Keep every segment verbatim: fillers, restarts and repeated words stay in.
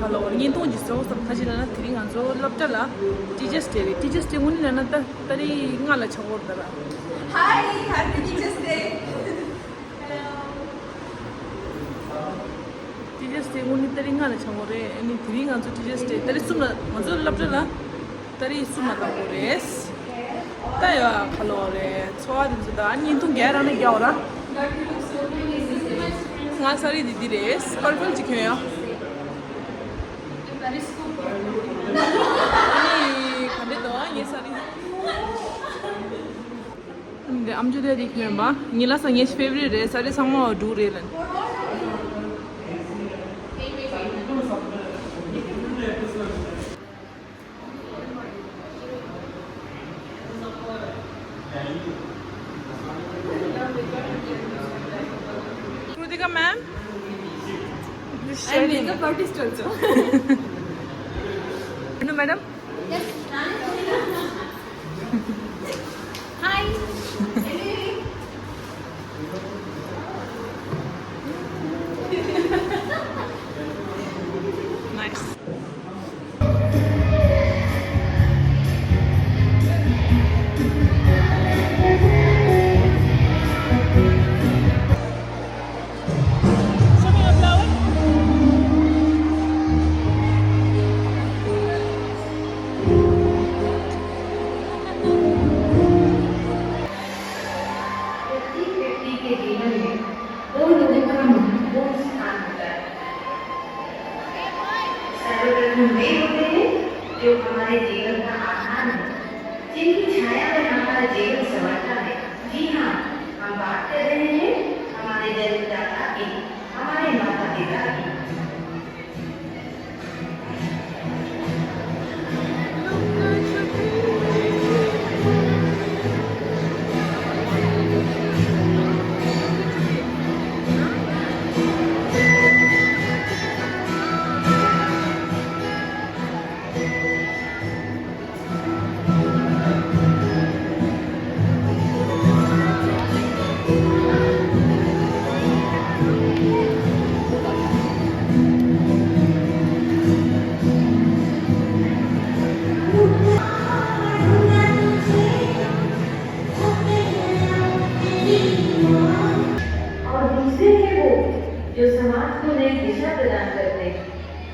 ལ་བར་བརྙན་ཐུང་ཅིག་བཟོ་བསམ། ཁ་ཅིག་ལབ་ན་དེ་རིང་ང་ཚོ་སློབ་གྲྭ་ལ་Teachers' Day རེད། Teachers' Day དངོས་གནས་ལབ་ན་ད་ཏ་རིག་ལྔ་ལ་ཆགས་ཀྱི་ཡོད་རེད་ད་ར། Hi, happy Teachers' Day. Hello. Teachers' Day དངོས་གནས་ཏ་རིག་ལྔ་ལ་ཆགས་ཀྱི་ཡོད་རེད། ཨ་ནི་དེ་རིང་ང་ཚོ་Teachers' Day ཏ་རིག་གསུམ་ལ་ང་ཚོ་སློབ་གྲྭ་ལ་ཏ་རིག་གསུམ་ལ་བཏང་གི་ཡོད་རེད། ད་ཡ་ཁ་ལོ་རེད། འཚོ་བ་དེ་ཚོ་ད་བརྙན་ཐུང་རྒྱག་རང་ནས་རྒྱག་འོ་ར། ང་ས་རི་དེ་འདི་རེད། པར་པལ་ཅིག་གྱོན་ཡ། ཨ་ནི་ག་འདྲ་འདུག་ཨ་ངའི་ས་རི། འདི་ཨམ་ཅོག་དེ་དེ་གྱོན་པ། ངའི་ལ་ས་ངའི་ཕེ་ཝ་རི་ཊི་རེད། ས་རི་ཚང་མ་འབྲུག་རེད་ལ། Kritika ma'am, this is I'm Sherry. Makeup artist also. No, madam. Yes. Hi. Nice. व्यक्ति व्यक्ति के जीवन में दो लोगों का महत्वपूर्ण स्थान होता है। सर्वप्रथम वे होते हैं जो हमारे जीवन का आधार हैं, जिनकी छाया में हमारा जीवन संवरता है। जी हाँ, हम बात कर रहे हैं हमारे जन्मदाता की, हमारे माता पिता की। और दूसरे हैं वो जो समाज को नई दिशा प्रदान करते हैं,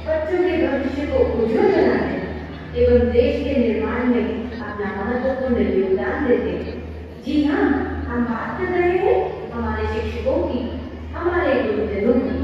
बच्चों के भविष्य को उज्जवल बनाते हैं एवं देश के निर्माण में अपना महत्वपूर्ण योगदान देते हैं। जी हाँ, हम बात कर रहे हैं हमारे शिक्षकों की, हमारे गुरुजनों की।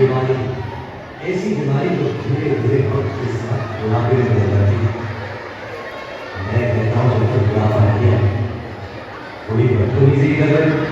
बीमारी, ऐसी बीमारी जो धीरे धीरे बहुत के साथ बुढ़ापे में हो जाती है। मैं कहता हूँ, तुम बुढ़ापा नहीं है, थोड़ी बदतमीजी कर रहे हो।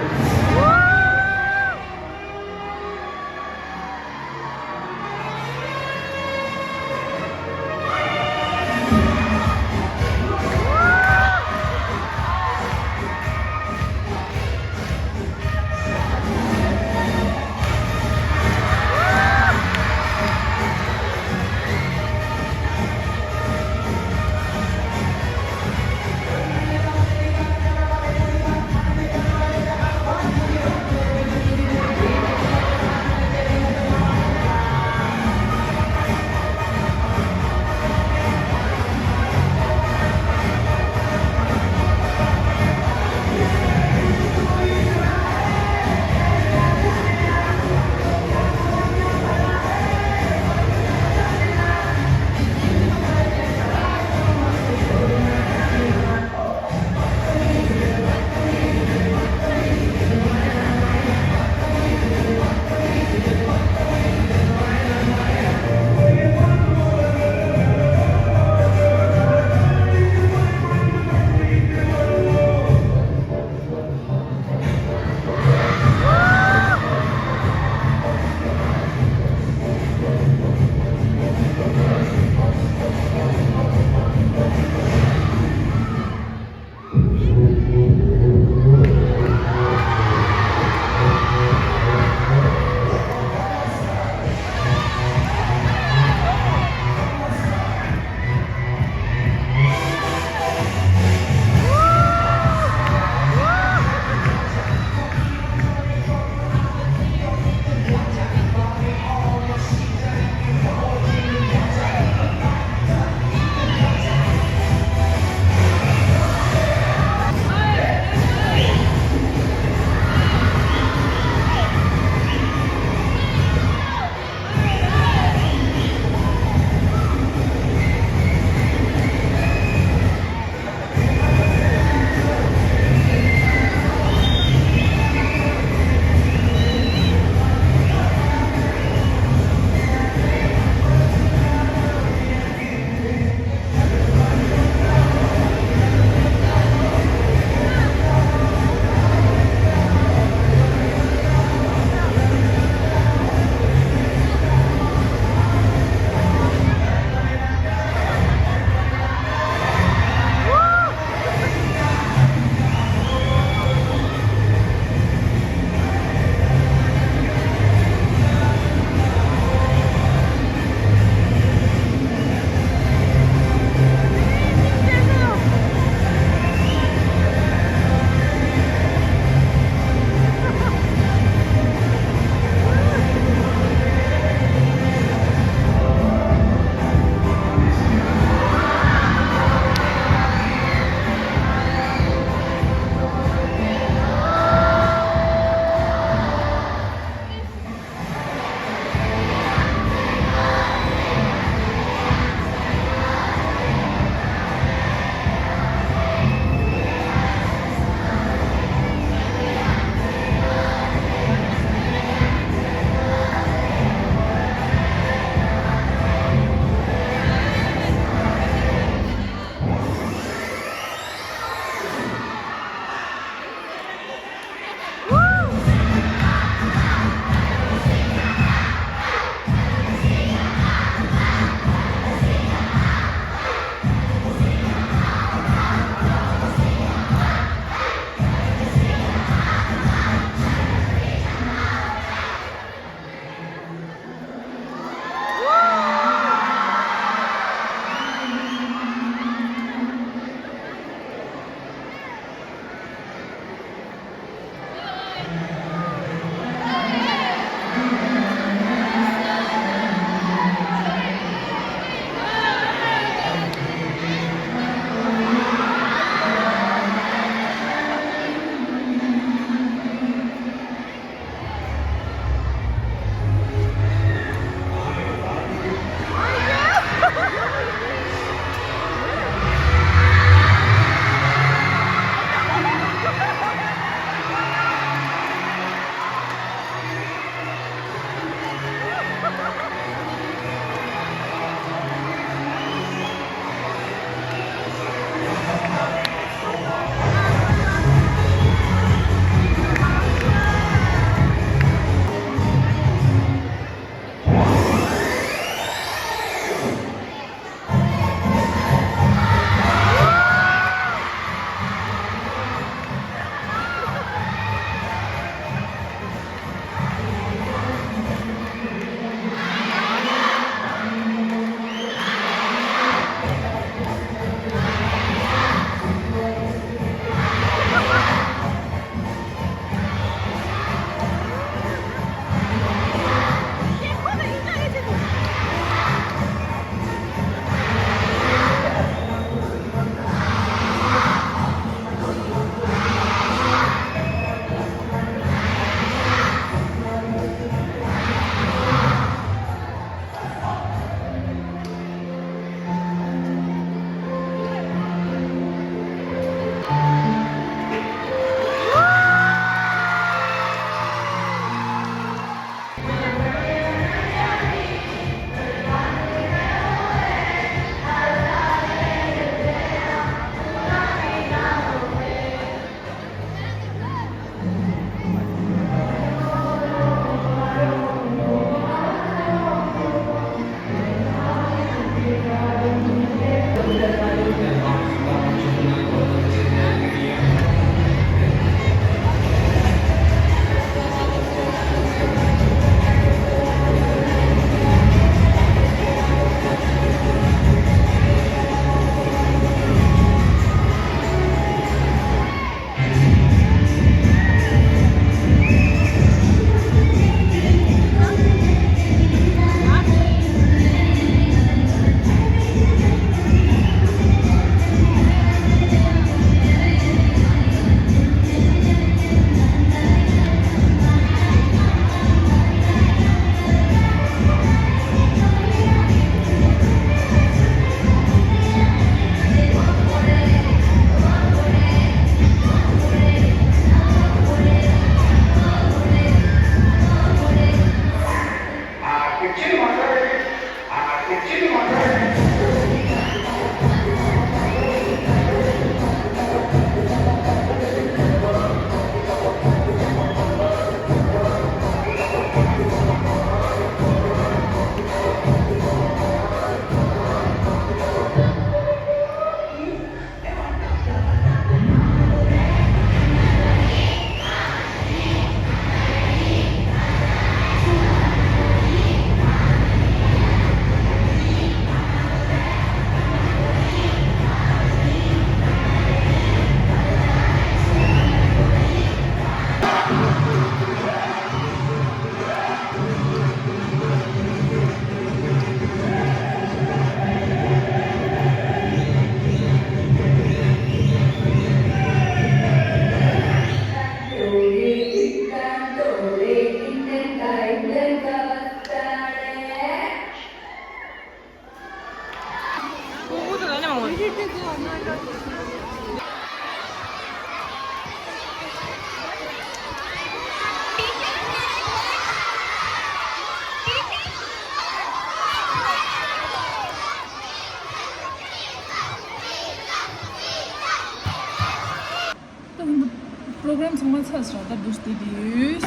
ཁྱེད་རང་ཚང་མ་ཚར་སོང་། ད་འདུག་སྟེ་དུས།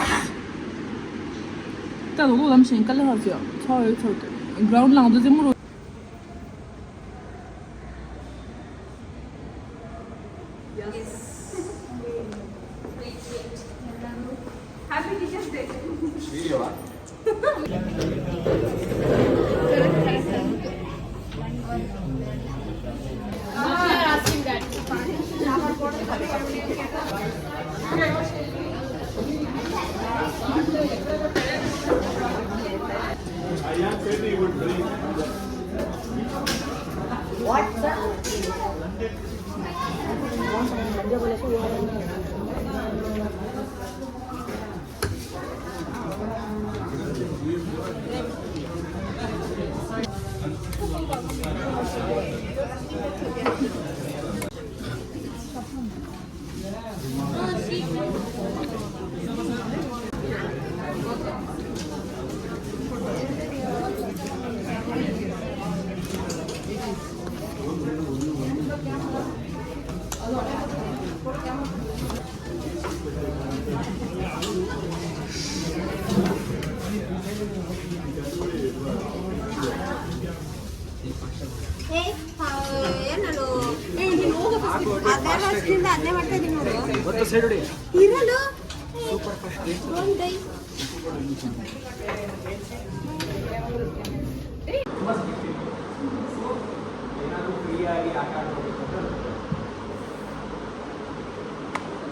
ད་ལོ་ལོ་ལམ་ཞིག་དཀའ་ལས་ཁག་ཅིག་ཚོགས་ཡོད་ཚོགས་ཏེ་གྷ་རའུན་ཌི་ལང་དུ་རྩེད་མོ་རུ། Yes. Wait, wait. Happy Teachers' Day.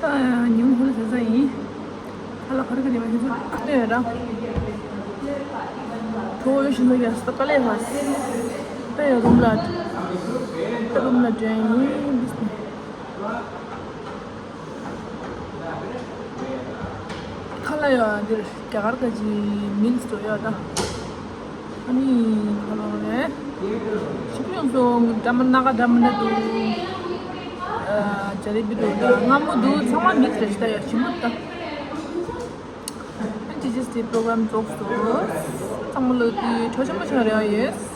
ད་ཉིན་ཧུར་ཟེར་ས་ཡིན། ཁ་ལག་ག་རེ་ག་རེ་མ་ཤེས་ཚོད་ལྟ་ཡོད་ར། གྲོགས་ཡོད་བཞིན་དུ་ཡ་ས་དཀའ་ལས་ཁག་ལྟ་ཡོད་རུམ་ལ། ད་རུམ་ལ་འདྲེན་ཡིན་འདི། ཁ་ལག་ཡོད་འདིར་རྒྱ་གར་ག་ཅི་མིལ་སི་ཡོད་ད། ཨ་ནི་ཁ་ལག་རེད། ཞིབ་ཡོང་སོང་འདྲ་མ་སྣ་ཁ་འདྲ་མ་འདྲ་འདུག་ཇ་ལེ་བི་འདུག་ད་མངར་མོ་འདུག་ཚང་མ་མིག་རེ་ཞིག་ད་ཡ་ཞིམ་པོ་ད། ཨ་ཇི་ཇི་སི་པྲོ་གྷ་རམ་རྫོགས་སོང་། ཚང་མ་ལོ་དུས་ཆོ་ཆེན་པོ་ཆགས་རེ་བ་ཡོད།